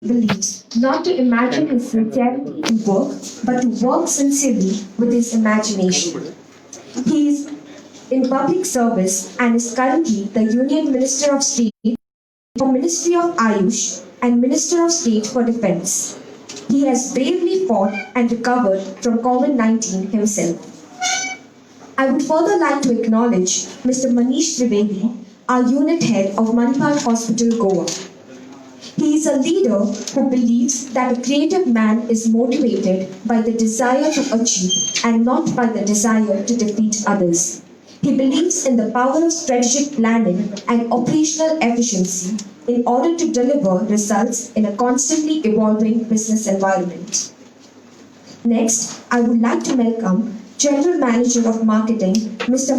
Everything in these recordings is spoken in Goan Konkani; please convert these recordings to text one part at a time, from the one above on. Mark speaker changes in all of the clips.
Speaker 1: Believes not to imagine his sincerity in work, but to work sincerely with his imagination. He is in public service and is currently the Union Minister of State for Ministry of Ayush and Minister of State for Defense. He has bravely fought and recovered from COVID-19 himself. I would further like to acknowledge Mr. Manish Trivedi, our unit head of Manipal Hospital, Goa. He is a leader who believes that a creative man is motivated by the desire to achieve and not by the desire to defeat others. He believes in the power of strategic planning and operational efficiency in order to deliver results in a constantly evolving business environment. Next, I would like to welcome General Manager of Marketing, Mr.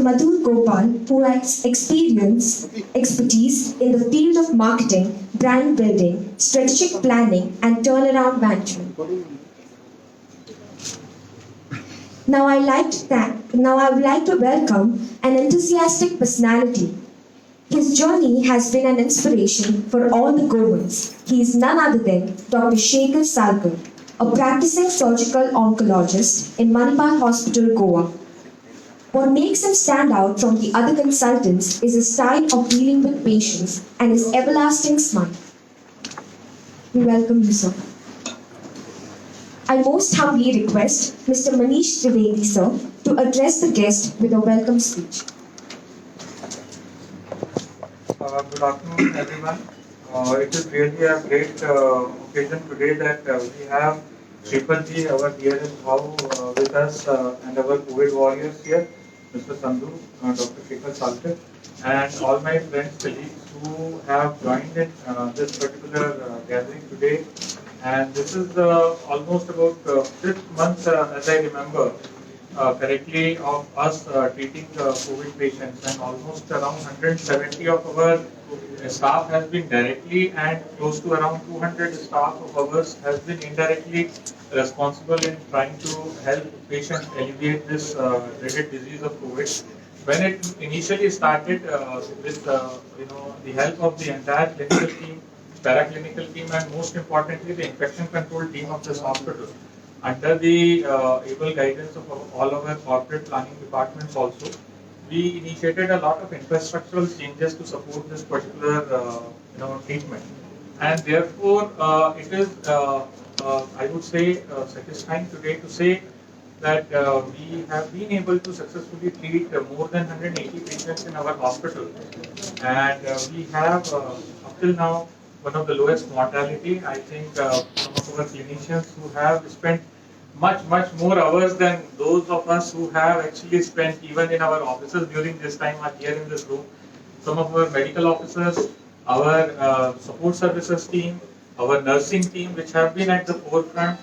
Speaker 1: Madhur Gopal, who has experience, expertise in the field of marketing, brand building, strategic planning, and turnaround management. Now I would like to welcome an enthusiastic personality. His journey has been an inspiration for all the Goans. He is none other than Dr. Shekhar Salkar, a practicing surgical oncologist in Manipal Hospital, Goa. What makes him stand out from the other consultants is his style of dealing with patients and his everlasting smile. We welcome you, sir. I most humbly request Mr. Manish Trivedi, sir, to address the guest with a welcome speech.
Speaker 2: Good afternoon, everyone. It is really a great occasion today that we have Shripad ji, our dearest Bhau, with us and our COVID warriors here, Mr. Sandhu, Dr. Shekhar Salkar, and all my friends, colleagues who have joined in this particular gathering today. And this is almost about fifth month, as I remember correctly, of us treating COVID patients, and almost around 170 of our staff has been directly and close to around 200 staff of ours has been indirectly responsible in trying to help patients alleviate this dreaded disease of COVID. When it initially started with the help of the entire clinical team, paraclinical team, and most importantly the infection control team of this hospital, under the able guidance of all our corporate planning departments also, we initiated a lot of infrastructural changes to support this particular treatment, and therefore it is I would say satisfying today to say that we have been able to successfully treat more than 180 patients in our hospital, and we have up till now one of the lowest mortality. I think some of our clinicians who have spent much, much more hours than those of us who have actually spent even in our offices during this time are here in this room. Some of our medical officers, our support services team, our nursing team, which have been at the forefront,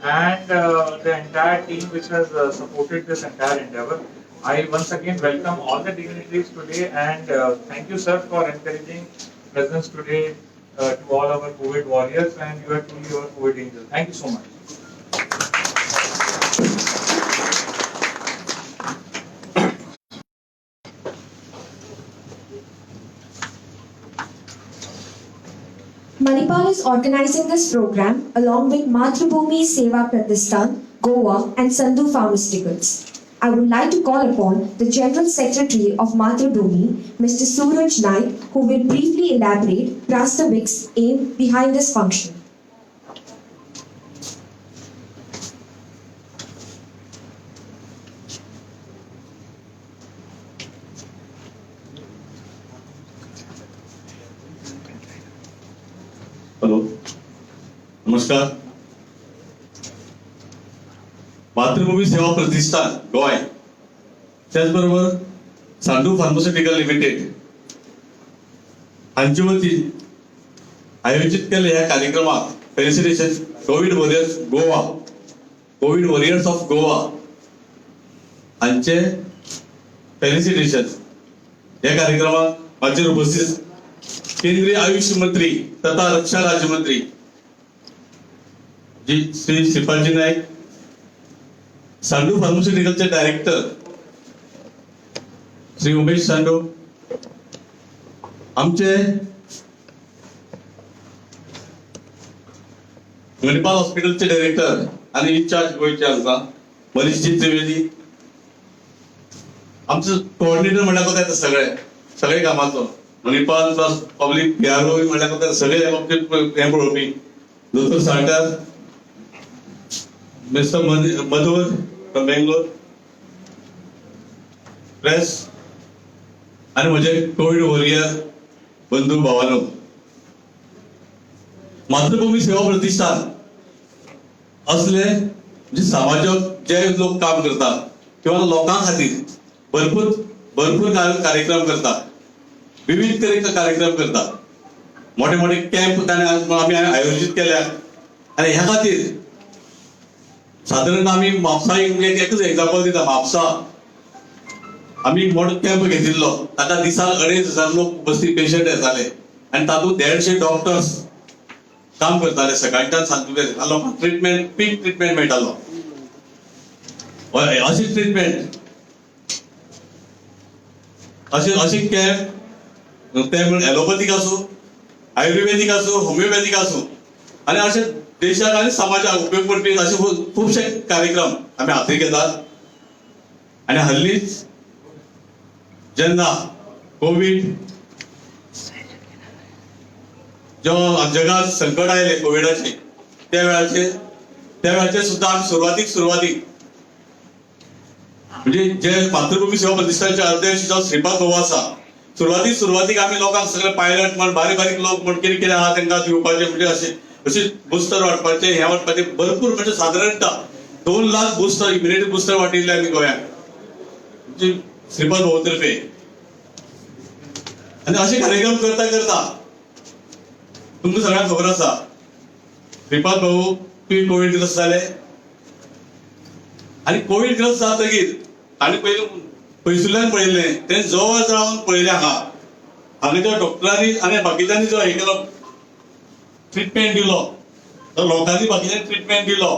Speaker 2: and the entire team which has supported this entire endeavor. I once again welcome all the dignitaries today, and thank you, sir, for encouraging presence today to all our COVID warriors, and you are truly our COVID angel. Thank you so much.
Speaker 1: Manipal is organizing this program along with Matrubhumi Seva Pratishthan, Goa, and Sandhu Pharmaceuticals. I would like to call upon the General Secretary of Matrubhumi, Mr. Suraj Naik, who will briefly elaborate Prastavik's aim behind this function.
Speaker 3: Hello, नमस्कार. मातृभूमी सेवा प्रतिष्ठान गोंय, त्याचबरोबर सांडू फार्मास्युटिकल लिमिटेड हांचे वतीन आयोजीत केल्ल्या ह्या कार्यक्रमाक felicitation COVID warriors Goa, COVID warriors of Goa हांचे फेलिसिटेशन. ह्या कार्यक्रमाक माचयेर उपस्थित केंद्रीय आयुष मंत्री तथा रक्षा राज्यमंत्री जी श्री श्रीपादजी नाईक, सांडू फार्मास्युटिकलचे डायरेक्टर श्री उमेश सांडू, आमचे मणिपाल हॉस्पिटलचे डायरेक्टर आणि इन्चार्ज गोंयचे आमकां मनीषजी त्रिवेदी, आमचो कोऑर्डिनेटर म्हणल्यार कोता येता सगळे सगळे कामाचो मणिपाल प्लस पब्लीक पीआरओ म्हणल्यार कोता सगळे बाबतीत हें पळोवपी दोतोर Salkar, mister Madhur from Bangalore, press आणि म्हजे कोविड वॉरियर बंधू भावानो, मातृभूमी सेवा प्रतिष्ठान असले जे समाजाक जे लोक काम करतात किंवा लोकां खातीर भरपूर भरपूर कार्यक्रम करतात, विविध तरेचे कार्यक्रम करतात, मोठे मोठे कॅम्प ताणें आमी आयोजीत केल्या. आनी ह्या खातीर सादारण आमी म्हापसा एक एकच एग्जाम्पल दिता. म्हापसा आमी एक मोठो कॅम्प घेतिल्लो, ताका दिसाक 2500 लोक उपस्थित पेशंट येताले आनी तातूंत 150 डॉक्टर्स काम करताले. सकाळच्यान सांजचे लोकांक ट्रिटमेंट, पीक ट्रिटमेंट मेळटालो. हय, अशी ट्रिटमेंट, अशे अशे कॅम्प, ते म्हण एलोपॅथीक आसूं, आयुर्वेदीक आसूं, होमिओपॅथीक आसूं, आनी अशे देशाक आनी समाजाक उपयोग पडपी अशे खुबशे कार्यक्रम आमी हाती घेतात. आनी हल्लीच जेन्ना कोवीड जेव्हा जगात संकट आयले कोविडाचे, त्या वेळाचेर सुद्दां आमी सुरवातीक सुरवातीक म्हणजे जे मातृभूमी सेवा प्रतिष्ठानचे अध्यक्ष जो श्रीपाद भाऊ आसा, सुरवातीक सुरवातीक आमी लोकांक सगळे पायलट म्हण बारीक बारीक लोक म्हण कितें कितें आहा तांकां दिवपाचे, म्हणजे अशे अशे बुस्टर वाटपाचे, हे वाटपाचे भरपूर, म्हणजे सादारणता 2 लाख बुस्टर, इम्युनिटी बुस्टर वाटिल्ले आमी गोंयांत, म्हणजे श्रीपाद भाऊ तर्फे. आनी अशे कार्यक्रम करता करता तुमकां सगळ्यांक खबर आसा, श्रीपाद भाऊ तुवें कोविड ग्रस्त जाले आनी कोविड ग्रस्त जातकीर ताणें पयलीं पयसुल्ल्यान पळयलें, तें जवळ रावन पळयलें हांगा हांगाच्या डॉक्टरांनी आनी बाकीच्यांनी जो हे केलो ट्रिटमेंट दिलो, तो लोकांनी बाकीच्यांनी ट्रिटमेंट दिलो,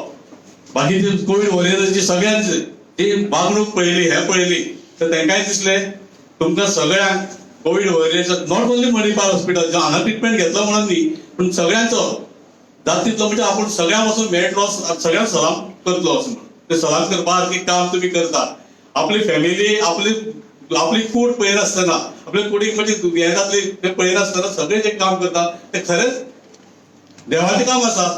Speaker 3: बाकीचे कोविड वॉरियर्साची सगळ्यांची ती वागणूक पळयली, हें पळयली, तर तांकांय दिसलें तुमकां सगळ्यांक Covid warriors, not only Manipal hospital हांगा ट्रिटमेंट घेतलो म्हणून न्ही, पूण सगळ्यांचो जाता तितलो म्हणजे आपूण सगळ्यां पासून मेळटलो, सगळ्यांक सलाम करतलो असो म्हणून. ते सलाम करपा सारकें काम तुमी करता. आपली फॅमिली, आपली आपली कूड पळयनासतना, आपल्या कुडीक म्हणजे हें जातली तें पळयनासतना सगळें जें काम करता तें खरेंच देवाचें काम आसा,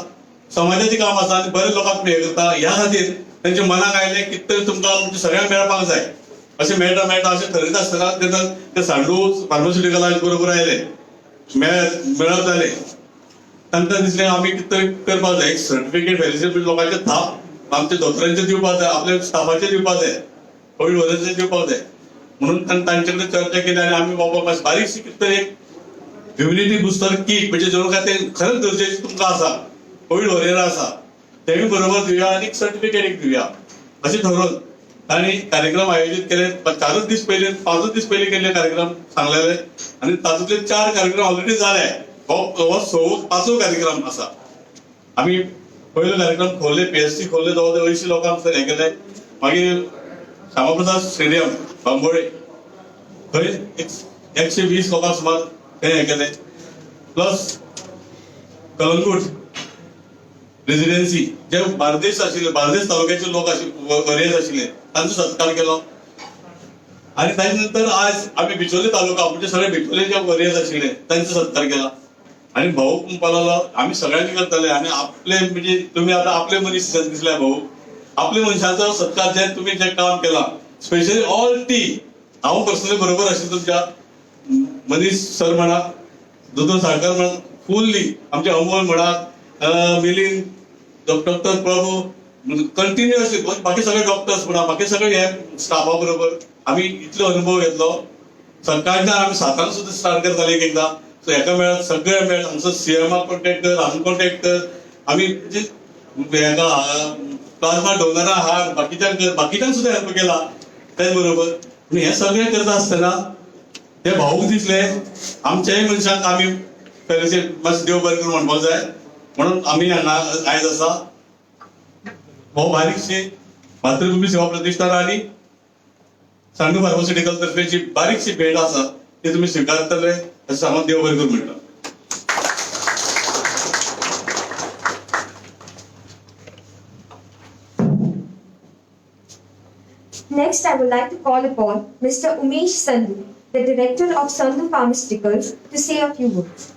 Speaker 3: समाजाचें काम आसा आनी बरें लोकांक हें करता. ह्या खातीर तेंच्या मनाक आयलें कितें तरी तुमकां म्हणजे सगळ्यांक मेळपाक जाय, अशें मेळटा मेळटा अशें ठरयता आसतना तेन्ना ते सांडू फार्मास्युटिकला बरोबर आयले, मेळप जालें. तांकां दिसलें आमी कितें तरी करपाक जाय, एक सर्टिफिकेट व्हेरिफिकेशन लोकांचे थाप आमच्या दोतोरांचे दिवपाक जाय, आपल्या स्टाफाचे दिवपाक जाय, कोविड वॉरियर्साचे दिवपाक जाय म्हणून तांचे कडेन चर्चा केली आनी आमी बाबा मातशी बारीकशी कितें तरी एक इम्युनिटी बुस्टर किट म्हणजे जणू काय ते खरेंच गरजेचें तुमकां आसा, कोविड वॉरियर आसा तेमी बरोबर दिवया आनी एक सर्टिफिकेट एक दिवया अशें ठरोवन तांणी कार्यक्रम आयोजीत केले. 4 दीस पयलीं, 5 दीस पयलीं केल्ले कार्यक्रम सांगलेले आनी तातूंतले 4 कार्यक्रम ऑलरेडी जाले. हो 5वो कार्यक्रम आसा. आमी पयलो कार्यक्रम खोर्ले PSC Khorle जवळ जवळ 80 लोकांक हें केलें. मागीर श्यामाप्रसाद स्टेडियम बांबोळे थंय 120 लोकांक सुमार थंय हें केलें. प्लस कलंगूट रेजिडेन्सी जे बार्देश आशिल्ले, बार्देश तालुक्याचे लोक वरियर्स आशिल्ले तांचो सत्कार केलो. आनी ताजे नंतर आज आमी बिचोले तालुका म्हणजे सगळे बिचोलेचे वरियर्स आशिल्ले तांचो सत्कार केला. आनी भाऊ म्हणपाक लागलो आमी सगळ्यांनी करतले आनी आपले म्हणजे तुमी आतां आपले मनीस दिसले भाऊ, आपले मनशांचो सत्कार जे तुमी जे काम केलां स्पेशली ऑल टी, हांव पर्सनली बरोबर आशिल्लो तुमच्या मनीष सर म्हणा, दोतोर साळकर म्हणा, फुल्ली आमचे अमोल म्हणा, मिलिंद, डॉक्टर प्रभू, कंटिन्युअसली बाकी सगळे डॉक्टर्स म्हणा, बाकी सगळे हे स्टाफा बरोबर आमी इतलो अनुभव घेतलो. सकाळच्यान आमी 7 सुद्दां स्टार्ट करताले एक एकदां, सो हेका मेळत सगळे मेळत, हांगसर सीएमाक कॉन्टेक्ट कर, हांगा कॉन्टेक्ट कर, आमी म्हणजे हेका प्लाझ्मा डोनरा हाड, बाकीच्यांक कर, बाकीच्यांक सुद्दां हेल्प केला. त्याच बरोबर पूण हें सगळें करता आसतना ते भाऊक दिसले आमच्याय मनशांक आमी फेलिसिट मातशें देव बरें करूं म्हणपाक जाय म्हणून आमी हांगा आयज आसा. हो बारीकशी मातृभूमी सेवा प्रतिष्ठान आनी सांडू फार्मास्युटिकल तर्फे जी बारीकशी भेट आसा ती तुमी स्विकारतले अशें सांगून देव बरें करूं म्हणटा.
Speaker 1: Next, I would like to call upon Mr. Umesh Sandhu, the Director of Sandhu Pharmaceuticals, to say a few words.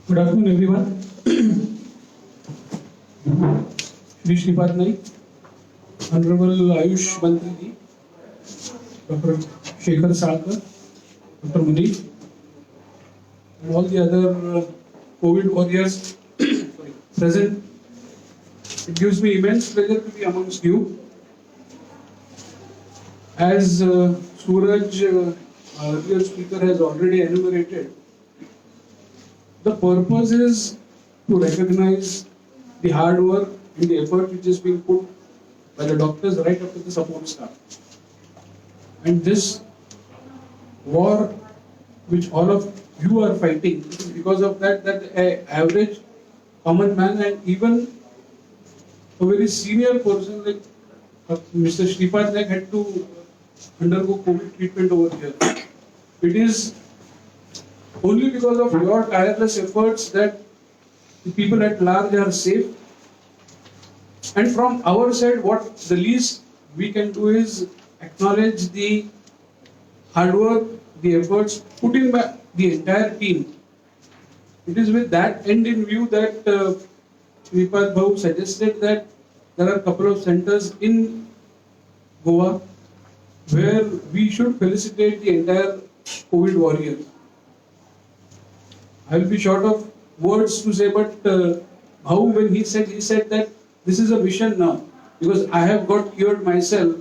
Speaker 4: Good afternoon, everyone. Shri Shripad Naik, Honorable Ayush Mantri ji, Dr. Shekhar Salkar, Dr. Manish, and all the other COVID warriors present. It gives me immense pleasure to be amongst you. As Suraj, our earlier speaker, has already enumerated, the purpose is to recognize the hard work and the effort which is being put by the doctors right up to the support staff. And this war which all of you are fighting, it is because of that a average common man and even a very senior person like Mr. Shripad Naik had to undergo COVID treatment over here. It is only because of your tireless efforts that the people at large are safe. And from our side, what the least we can do is acknowledge the hard work, the efforts put in by the entire team. It is with that end in view that Shripad Bhau suggested that there are a couple of centers in Goa where we should felicitate the entire COVID warriors. I will be short of words to say, but Bhau, when he said that this is a mission now, because I have got cured myself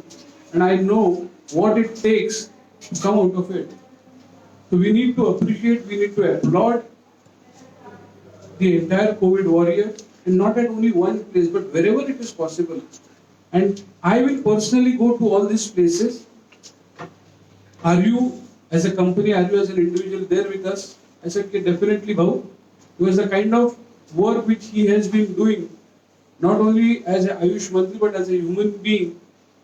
Speaker 4: and I know what it takes to come out of it. So we need to appreciate, we need to applaud the entire COVID warrior, and not at only one place, but wherever it is possible. And I will personally go to all these places. Are you as a company, are you as an individual there with us? I said, okay, definitely, Bhau, because the kind of work which he has been doing, not only as an Ayush Mantri, but as a human being,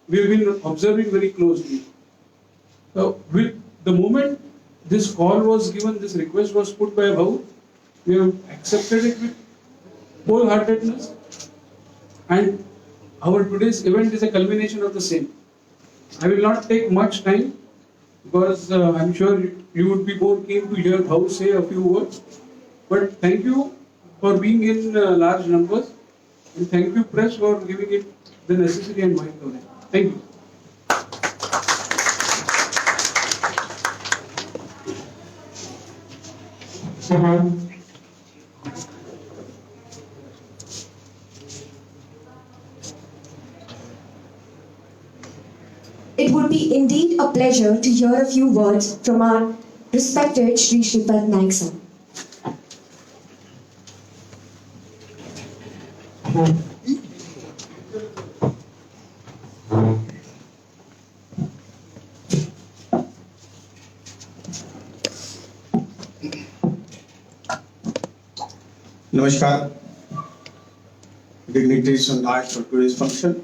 Speaker 4: we have been observing very closely. So, with the moment this call was given, this request was put by Bhau, we have accepted it with wholeheartedness, and our today's event is a culmination of the same. I will not take much time, because I'm sure you would be more keen to hear Bhau say a few words. But thank you for being in large numbers, and thank you press for giving it the necessary and wide coverage. Thank you.
Speaker 1: It would be indeed a pleasure to hear a few words from our respected Shri Shripad Naik sir.
Speaker 5: Namaskar, dignitaries on dais for today's function,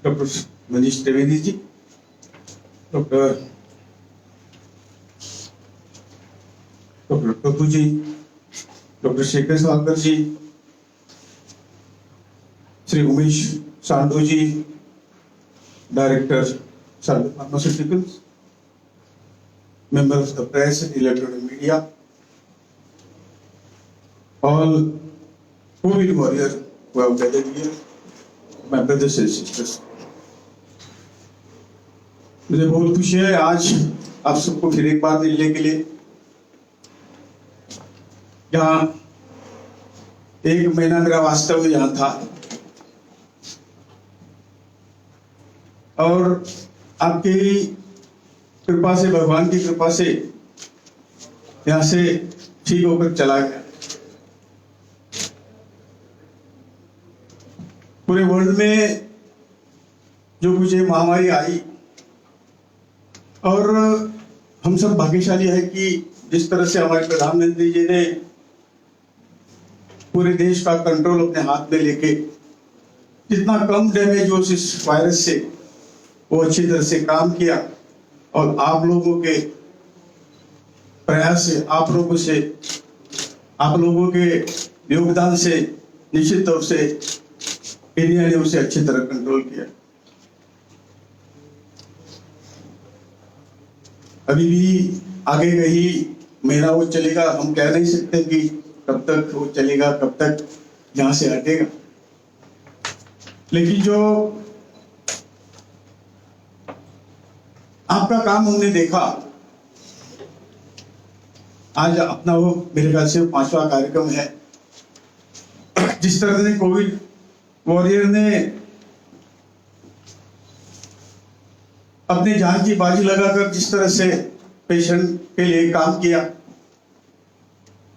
Speaker 5: Dr. Manish Trivedi ji, Dr. Prabhu ji, Dr. Shekhar Salkar ji, Shri Umesh Sandhu ji, Director, Sandhu Pharmaceuticals, members of the press and electronic media, all COVID warriors who have gathered here, my brothers and sisters. मुझे बहुत खुशी है आज आप सबको फिर एक बार मिलने के लिए। यहाँ एक महीना मेरा वास्तव यहाँ था और आपकी कृपा से, भगवान की कृपा से यहाँ से ठीक होकर चला गया। पूरे वर्ल्ड में जो कुछ ये महामारी आई और हम सब भाग्यशाली है कि जिस तरह से हमारे प्रधानमंत्री जी ने पूरे देश का कंट्रोल अपने हाथ में लेके जितना कम डैमेज हो इस वायरस से, वो अच्छी तरह से काम किया और आप लोगों के प्रयास से, आप लोगों से, आप लोगों के योगदान से निश्चित तौर से इंडिया ने उसे अच्छी तरह कंट्रोल किया। अभी भी आगे कहीं महीना वो चलेगा, हम कह नहीं सकते कि कब तक वो चलेगा, कब तक यहाँ से हटेगा, लेकिन जो आपका काम हमने देखा आज अपना वो मेरे ख्याल से 5वां कार्यक्रम है। जिस तरह से कोविड वॉरियर ने अपनी जान की बाजी लगाकर जिस तरह से पेशेंट के लिए काम किया,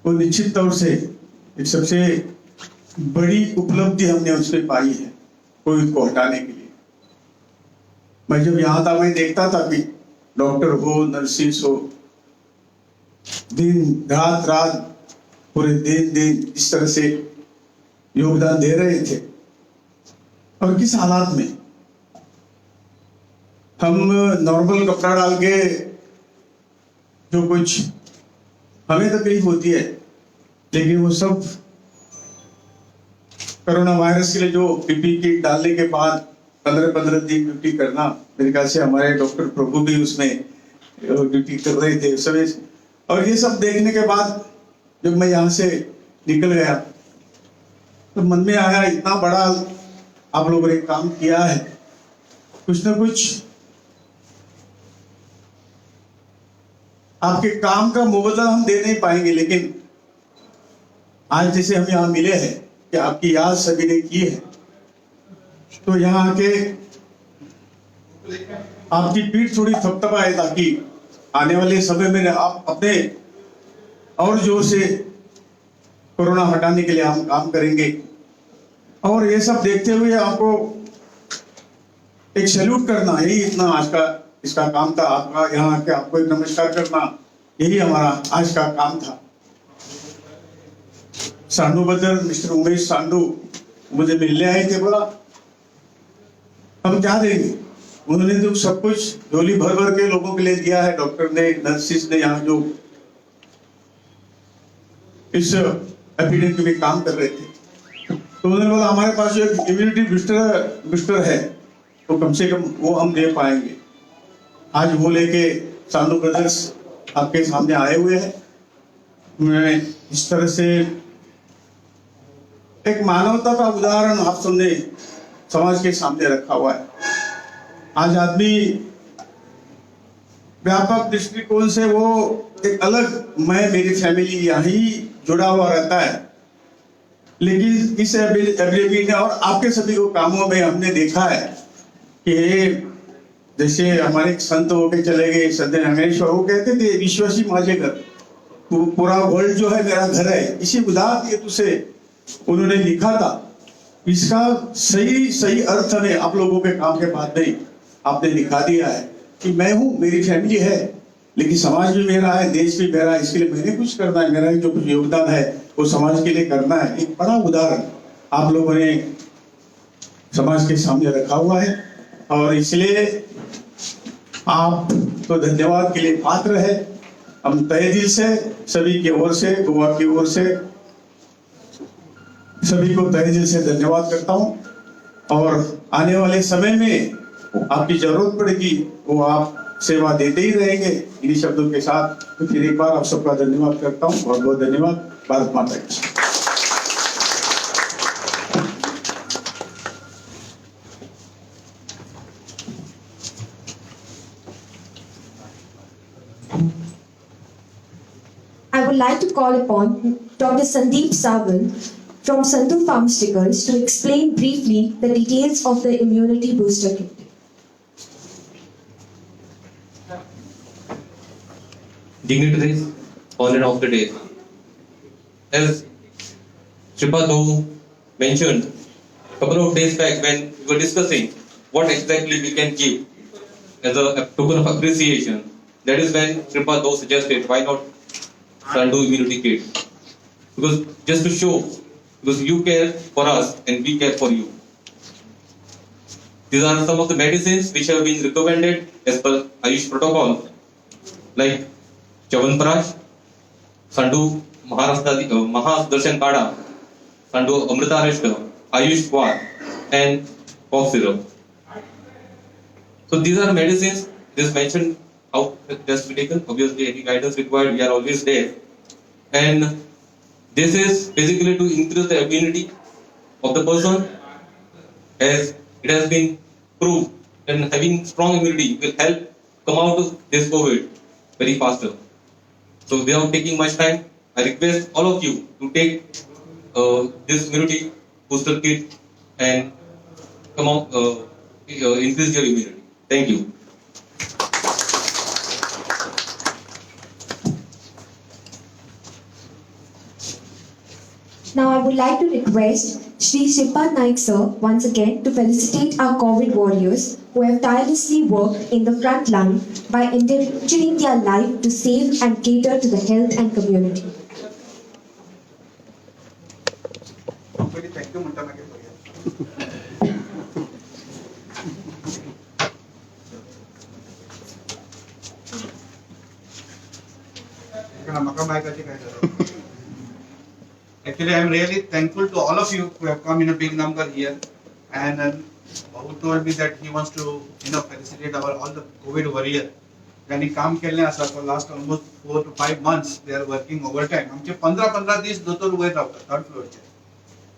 Speaker 5: वो निश्चित तौर से एक सबसे बड़ी उपलब्धि हमने उसमें पाई है कोविड को हटाने के लिए। मैं जब यहाँ था, मैं देखता था कि डॉक्टर हो, नर्सिस हो, दिन रात रात पूरे दिन दिन इस तरह से योगदान दे रहे थे, और किस हालात में हम नॉर्मल कपड़ा डाल के जो कुछ हमें तकलीफ होती है, लेकिन वो सब कोरोना वायरस के लिए जो पीपी किट डालने के बाद 15-15 दिन ड्यूटी करना, मेरे ख्याल से हमारे डॉक्टर प्रभु भी उसमें ड्यूटी कर रहे थे सभी। और ये सब देखने के बाद जब मैं यहाँ से निकल गया तो मन में आया, इतना बड़ा आप लोगों ने काम किया है, कुछ ना कुछ आपके काम का मुबदला हम दे नहीं पाएंगे, लेकिन आज जैसे हम यहाँ मिले हैं कि आपकी याद सभी ने की है, तो यहाँ आके आपकी पीठ थोड़ी थपथपाए ताकि आने वाले समय में आप अपने और जोर से कोरोना हटाने के लिए हम काम करेंगे। और ये सब देखते हुए आपको एक सैल्यूट करना, यही इतना आज का इसका काम था। आपका यहाँ आके आपको एक नमस्कार करना, यही हमारा आज का काम था। सांडू बदर, मिस्टर उमेश सांडू मुझे मिलने आए थे, बोला हम क्या देंगे, उन्होंने तो सब कुछ झोली भर भर के लोगों के लिए दिया है, डॉक्टर ने, नर्सिस ने, यहाँ जो इस एपिडेमिक में काम कर रहे थे। तो उन्होंने बोला हमारे पास जो एक इम्यूनिटी बूस्टर है तो कम से कम वो हम दे पाएंगे। आज वो लेके सांडू ब्रदर्स आपके सामने आए हुए हैं। मैं इस तरह से एक मानवता का उदाहरण आप सबने समाज के सामने रखा हुआ है। आज आदमी व्यापक दृष्टिकोण से वो एक अलग, मैं मेरी फैमिली यहीं जुड़ा हुआ रहता है, लेकिन इस एबिलिटी ने और आपके सभी को कामों में हमने देखा है कि जैसे हमारे एक संत होके चले गए, संत ज्ञानेश्वर, वो कहते थे विश्वासी माझे घर, पूरा वर्ल्ड जो है मेरा घर है। इसी उदाहरण हेतु से उन्होंने लिखा था। इसका सही सही अर्थ में आप लोगों के काम के बाद में आपने दिखा दिया है कि मैं हूँ, मेरी फैमिली है, लेकिन समाज भी मेरा है, देश भी मेरा है, इसके लिए मैंने कुछ करना है, मेरा जो कुछ योगदान है वो समाज के लिए करना है। एक बड़ा उदाहरण आप लोगों ने समाज के सामने रखा हुआ है और इसलिए आप तो धन्यवाद के लिए पात्र है। हम तहे दिल से सभी की ओर से, गोवा की ओर से सभी को तहे दिल से धन्यवाद करता हूँ। और आने वाले समय में आपकी जरूरत पड़ेगी वो आप सेवा देते ही रहेंगे। इन्हीं शब्दों के साथ तो फिर एक बार आप सबका धन्यवाद करता हूँ। बहुत बहुत धन्यवाद। भारत माता की।
Speaker 1: I would like to call upon Dr. Sandeep Sawant from Sandhu Pharmaceuticals to explain briefly the details of the immunity booster kit.
Speaker 6: Dignitaries on and off the day. As Shripad Bhau mentioned a couple of days back when we were discussing what exactly we can give as a token of appreciation, that is when Shripad Bhau suggested why not Sandhu Immunity Kit, because just to show, because you care for us and we care for you. These are some of the medicines which have been recommended as per Ayush protocol, like Chyawanprash, Sandu Maharashtra Mahasudarshan Kada, Sandu Amritarishta, Ayush Kwath, and cough syrup. So these are medicines. It is mentioned how it has to be taken. Obviously, any guidance required, we are always there. And this is basically to increase the immunity of the person, as it has been proved and having strong immunity will help come out of this COVID very faster. So without taking much time, I request all of you to take this immunity booster kit and come out, increase your immunity. Thank you.
Speaker 1: Now I would like to request Shri Shripad Naik sir once again to felicitate our COVID warriors who have tirelessly worked in the front line by endangering their life to save and cater to the health and community.
Speaker 7: पयलीं thank you म्हणटा मागीर करुया. म्हाका मायकाची काय गरज. Actually, I am really thankful to all of you who have come in a big number here, and Babu told me that he wants to, felicitate our all the COVID warrior. ज्यांनी काम केल्लें आसा for last almost 4 to 5 months, they are working overtime. आमचे 15-15 दीस दोतोर वयर रावतात third फ्लोरचेर.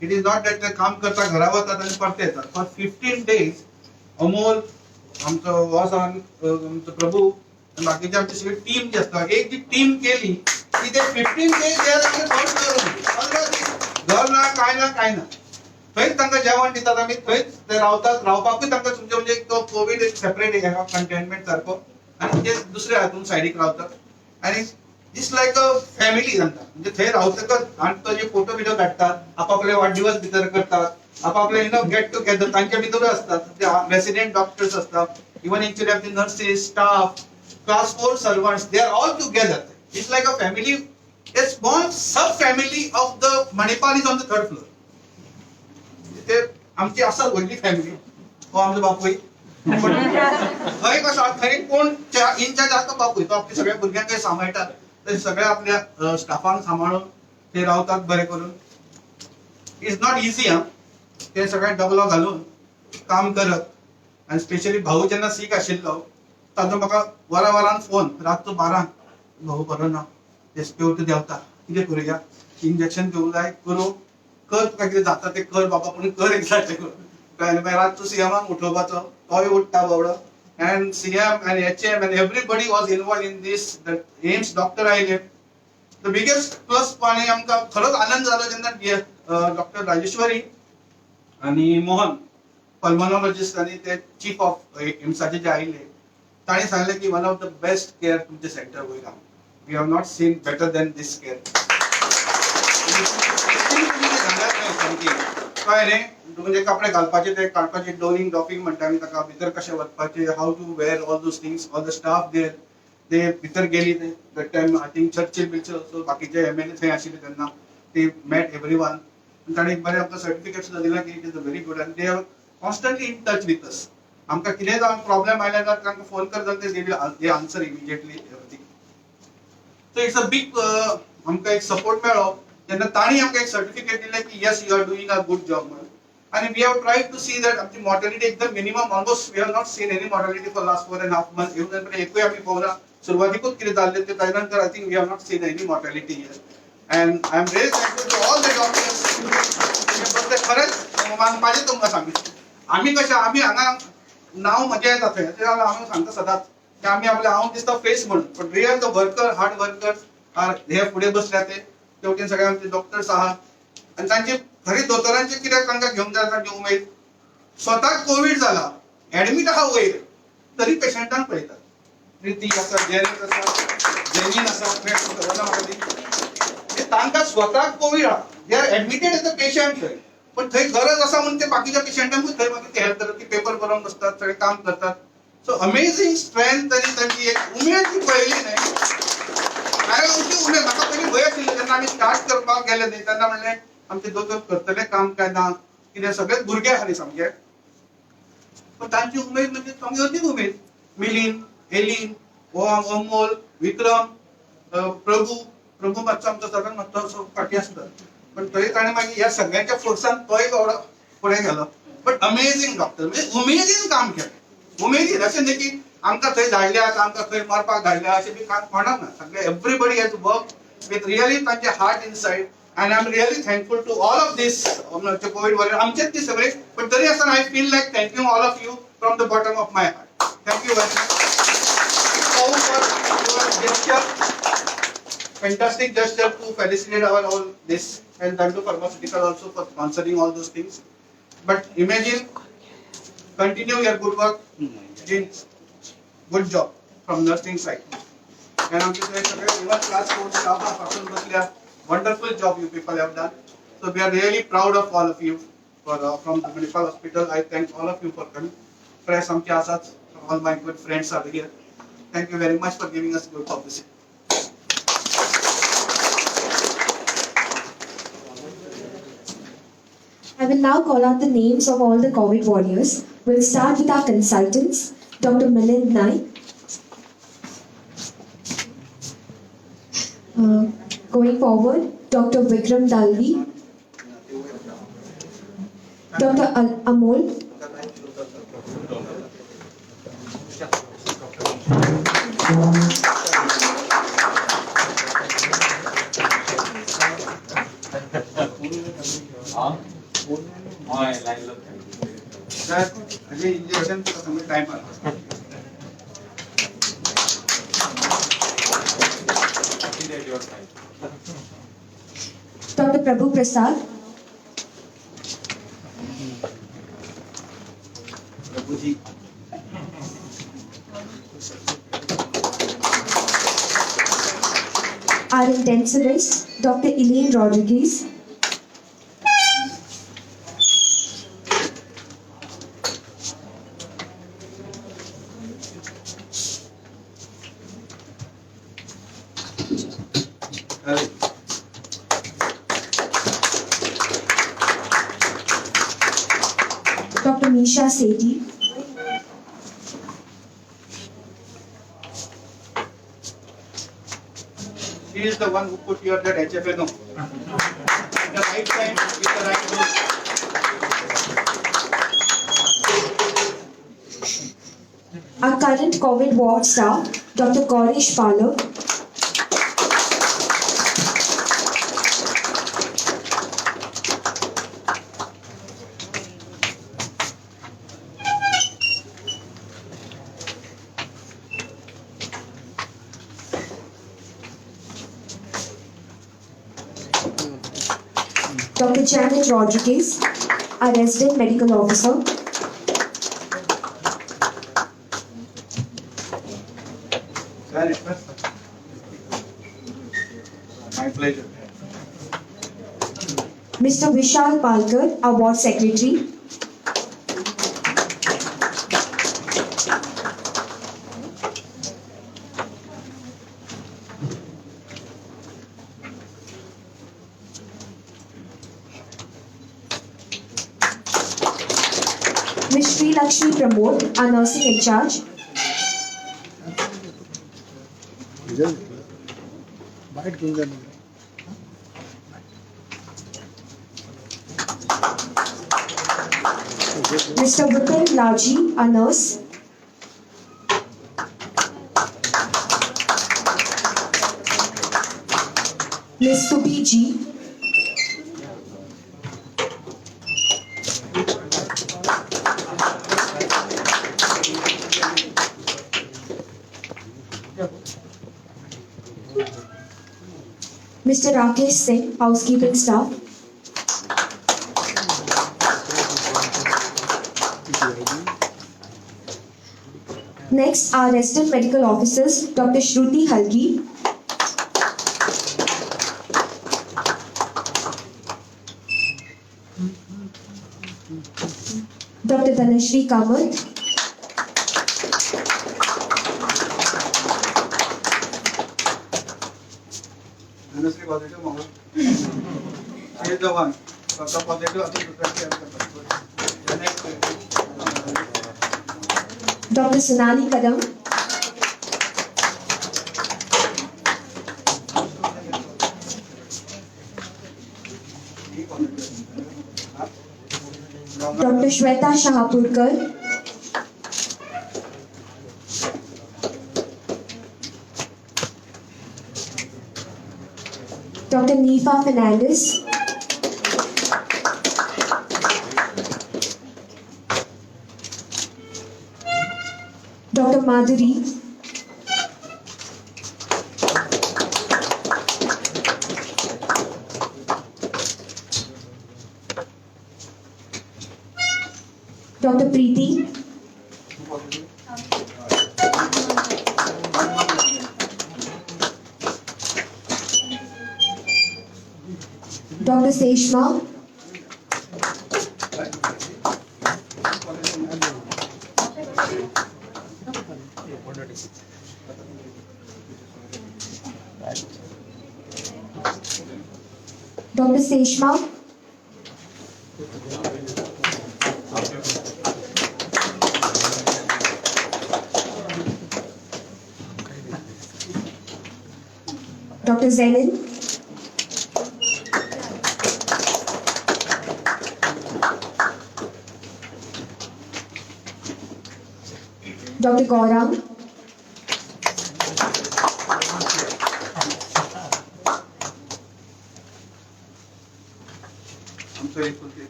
Speaker 7: It is not that ते काम करता घरा वतात आनी परते येतात. फॉर 15 days Amol आमचो हो आसा आमचो प्रभू आनी बाकीचे आमची सगळी टीम जी आसता, एक जी टीम केली की ते 15 days they are on the third floor. 15 दीस घर ना काय ना काय ना, थंयच तांकां जेवण दितात आमी, थंयच ते रावतात. रावपाकूय तांकां तुमचे म्हणजे तो कोवीड एक सेपरेट कंटेनमेंट सारको, आनी ते दुसऱ्या हातून सायडीक रावतात. आनी it's like a family तांकां, म्हणजे थंय रावतकच आनी तो जे फोटो बिटो काडटात, आपापले वाडदिवस भितर करतात, आपापले गेट टुगेदर तांच्या भितरूय असतात. ते रेसिडेंट डॉक्टर्स असतात, इवन एक्चुअली आमचे nurses, staff, class 4 servants, they are all together. It's like a family. A small sub family of the Manipal is on the third floor. ते आमची आसा व्हडली फॅमिली, हो आमचो बापूय. थंय कसो थंय कोण इनचार्ज आसा तो बापूय, तो आपल्या सगळ्या भुरग्यांक थंय सांबाळटा, थंय सगळ्या आपल्या स्टाफांक सांबाळून ते रावतात बरें करून. It's not easy आं, ते सगळे डगलो घालून काम करत. आनी स्पेशली भाऊ जेन्ना सीक आशिल्लो ताजो म्हाका वरां वरान फोन, रातचो 12, भाऊ बरो ना, एसपीओ देंवता, कितें करुया, इंजेक्शन घेवंक जाय, करूं, कर तुका कितें जाता तें कर बाबा, पूण कर एक्झॅक्ट करून. मागीर रातचो सीएमाक उठोवपाचो, तोय उठ्ठा बाबडो. And CM and HM and everybody was involved in this. The AIIMS doctor आयले. The biggest plus point आमकां खरोच आनंद जालो जेन्ना डॉक्टर राजेश्वरी आनी मोहन पल्मोनॉलॉजिस्ट आनी ते चीफ ऑफ एम्साचे जे आयले, तांणी सांगलें की one of the best care तुमचे सेंटर वयर आहा. We have not seen better than this care. कळ्ळें न्ही? म्हणजे कपडे घालपाचे ते काडपाचे, डोनिंग डॉफिंग म्हणटा आमी ताका, भितर कशें वचपाचें, how to wear all those things, all the staff there, ते भितर गेली that time I think Churchill बिर्चिल also बाकीचे एमएलए थंय आशिल्ले तेन्ना, ते मॅट एवरी वन. ताणें बरें आमकां सर्टिफिकेट सुद्दां दिलां की it is a very good, आनी they are constantly in touch with us. आमकां कितेंय जावं प्रॉब्लेम आयल्यार जाल्यार तांकां फोन करता, ते they answer immediately everything. So it's a big आमकां एक सपोर्ट मेळ्ळो जेन्ना तांणी आमकां एक सर्टिफिकेट दिलें की yes you are doing a good job म्हणून. आनी we have tried to see that आमची मॉर्टॅलिटी एकदम minimum, almost we have not seen any mortality for last 4.5 months. येवन एकूय आमी पळोवना, सुरवातीकूच कितें जाल्लें तें ताजे नंतर I think we have not seen any mortality here. And I am very thankful to all the doctors. ते खरेंच मानपाचें तुमकां सांगू, आमी कशें आमी हांगा नांव मजा येता थंय, तें हांव सांगता सदांच की आमी आपलें हांव दिसता फेस म्हणून, पण real the worker, hard workers are हे फुडें बसल्या ते तेवटेन सगळे आमचे डॉक्टर्स आहात. आनी तांचे खरी दोतोरांचे कित्याक तांकां घेवंक जाय तांची उमेद, स्वताक कोवीड जाला, एडमीट आहा वयर, तरी पेशंटांक पळयतात. प्रिती आसा, जेरीन आसा, जेनीन आसा, खबर ना म्हाका ती, तांकां स्वताक कोवीड आहा, they are admitted as a patient थंय, पण थंय गरज आसा म्हणून ते बाकीच्या पेशंटांकूय थंय मागीर ते हेल्प करतात, ती पेपर बरोवन बसतात, सगळें काम करतात. सो अमेझींग स्ट्रेंथ आनी तांची एक उमेद जी पळयली न्हय, हांवें अशी उमेद, म्हाका पयलीं भंय आशिल्लो जेन्ना आमी स्टार्ट करपाक गेले न्हय तेन्ना, म्हणलें आमचे दोतोर करतले काम काय ना, कितें सगळेच भुरगे आहा न्ही सामके, पण तांची उमेद म्हणजे सामकी अतीक उमेद. मिलीन, एलीन, अमोल, विक्रम, प्रभू, प्रभू मातसो आमचो सगळ्यांत मातसो असो फाटीं आसता, पण तरी ताणें मागीर ह्या सगळ्यांच्या फोर्सान तोय बावडो फुडें गेलो. बट अमेझींग डॉक्टर, म्हणजे उमेदीन काम केलें, उमेदीन. अशें न्ही की आमकां थंय धाडल्यात, आमकां थंय मरपाक धाडल्या अशें बी काम कोणाक ना. सगळे everybody has work with really तांचे heart inside and I am really thankful to all of this COVID warrior. आमचेच ती सगळे, पण तरी आसतना I feel like thanking all of you from the bottom of my heart. Thank you very much for your gesture, fantastic gesture to felicitate our all this, and Dandu Pharmaceutical also for sponsoring all those things. But imagine, continue your good work, good job from nursing side. And आमचे सगळे even class 4 staff पासून बसल्या, wonderful job you people have done. So we are really proud of all of you. For from the Manipal Hospital, I thank all of you for coming. Press आमचे आसात, all my good friends are here. Thank you very much for giving us good publicity.
Speaker 1: I will now call out the names of all the COVID warriors. We'll start with our consultants, Dr. Milind Naik. Going forward, Dr. Vikram Dalvi, Dr. Amol,
Speaker 7: injection time.
Speaker 1: Dr. Prabhu Prasad,
Speaker 7: Prabhuji,
Speaker 1: our intensivist, Dr. Elaine Rodriguez, Dr. Misha Sethi,
Speaker 7: She is the one who put your that HFNO at the right time with the right dose.
Speaker 1: Our current COVID ward staff, Dr. Gaurish Palo, Dr. Janet Rodriguez, our resident medical officer,
Speaker 7: My pleasure.
Speaker 1: Mr. Vishal Palkar, our ward secretary, Ms. Sri Lakshmi Pramod, our nursing in charge, Mr. Vipin Laji, our nurse, Ms. Subi G, Mr. Rakesh Singh, housekeeping staff, Next, our resident medical officers, Dr. Shruti Halgi, Dr. Dhanashri Kamath,
Speaker 7: Dhanashree positive mug. She is the one. स्वतः positive असून दुसऱ्याची help करतात.
Speaker 1: Dr. Sonali Kadam, Dr. Shweta Shahapurkar, Dr. Nifa Fernandez, Dr. Madhuri, Dr. Preeti, Dr. Seshma, Dr. Seshma, Dr. Zenin, Dr. Gaurang,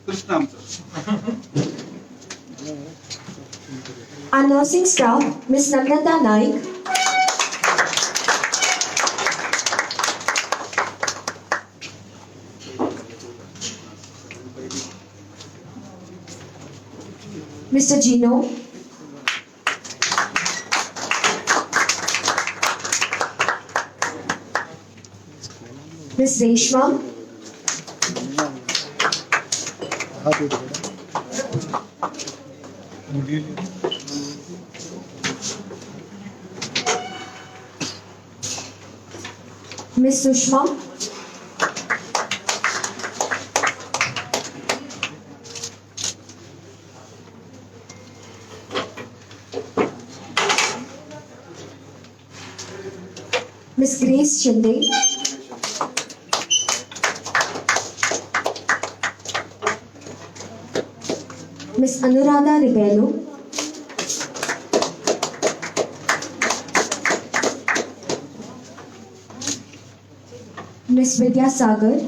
Speaker 7: Krishna.
Speaker 1: Our nursing staff, Ms. Namrata Naik, Mr. Gino, Ms. Reshma, Ms. Sushma, Ms. Grace Shinde, Ms. Anuradha Rebello, Ms. Vidya Sagar,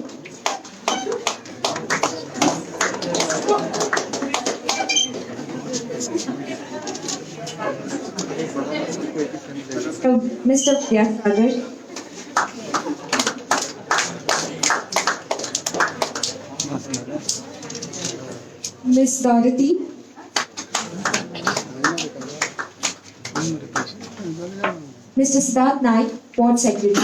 Speaker 1: Mr. Vidya Sagar, Ms. Dorothy, Mr. Siddharth Naik, Board Secretary,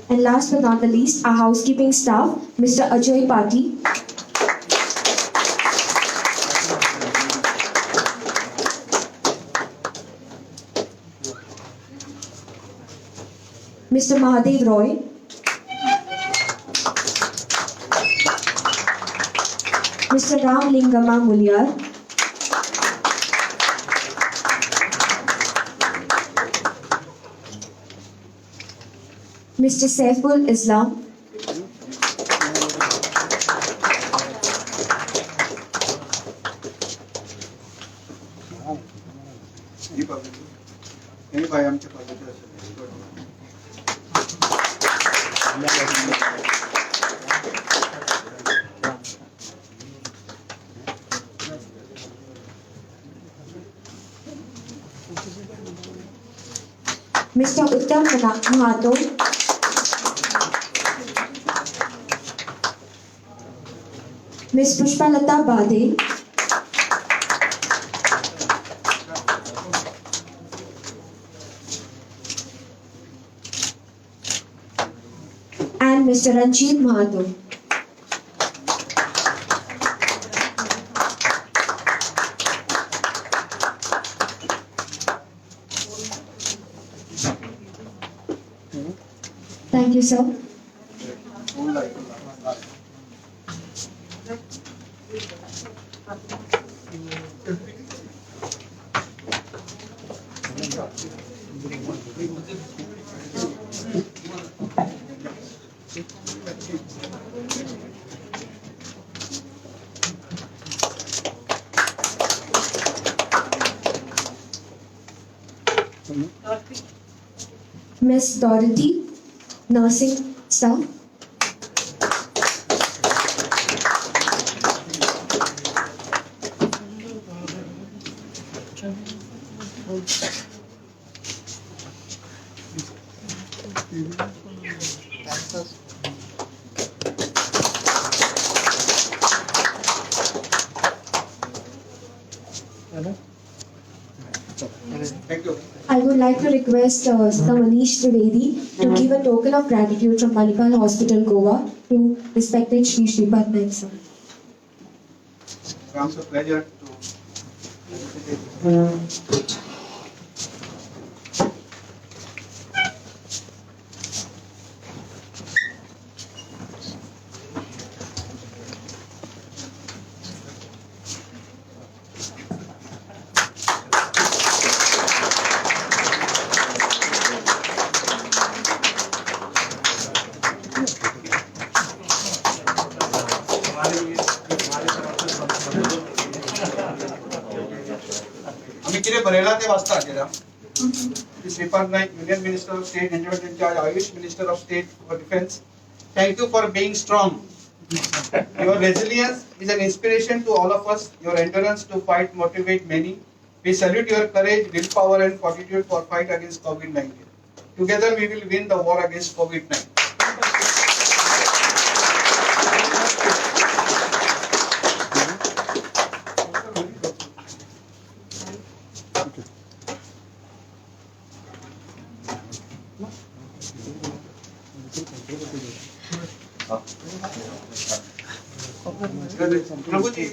Speaker 1: and last but not the least, our housekeeping staff, Mr. Ajay Pati, Mr. Mahadev Roy, Mr. Ram Lingama Mulyar, Mr. Saiful Islam, Mr. Uttam Mahato, Ms. Pushpalata Bade, and Mr. Ranjit Mahato. Thank you, sir. Miss Dorothy, nursing staff.
Speaker 7: Thank you.
Speaker 1: I would like to request Sir Manish Trivedi to give a token of gratitude from Manipal Hospital, Goa to respected Shri Shripad Naik sir.
Speaker 7: It's a pleasure to felicitate. आमी कितें बरयलां तें वाचता हाचेर. Shripad Naik, Union Minister of State, in charge, Ayush Minister of State for Defense. Thank you for being strong. Your resilience is an inspiration to all of us. Your endurance to fight motivate many. We salute your courage, willpower and fortitude for fight against COVID-19. Together we will win the war against COVID-19. Prabhuji,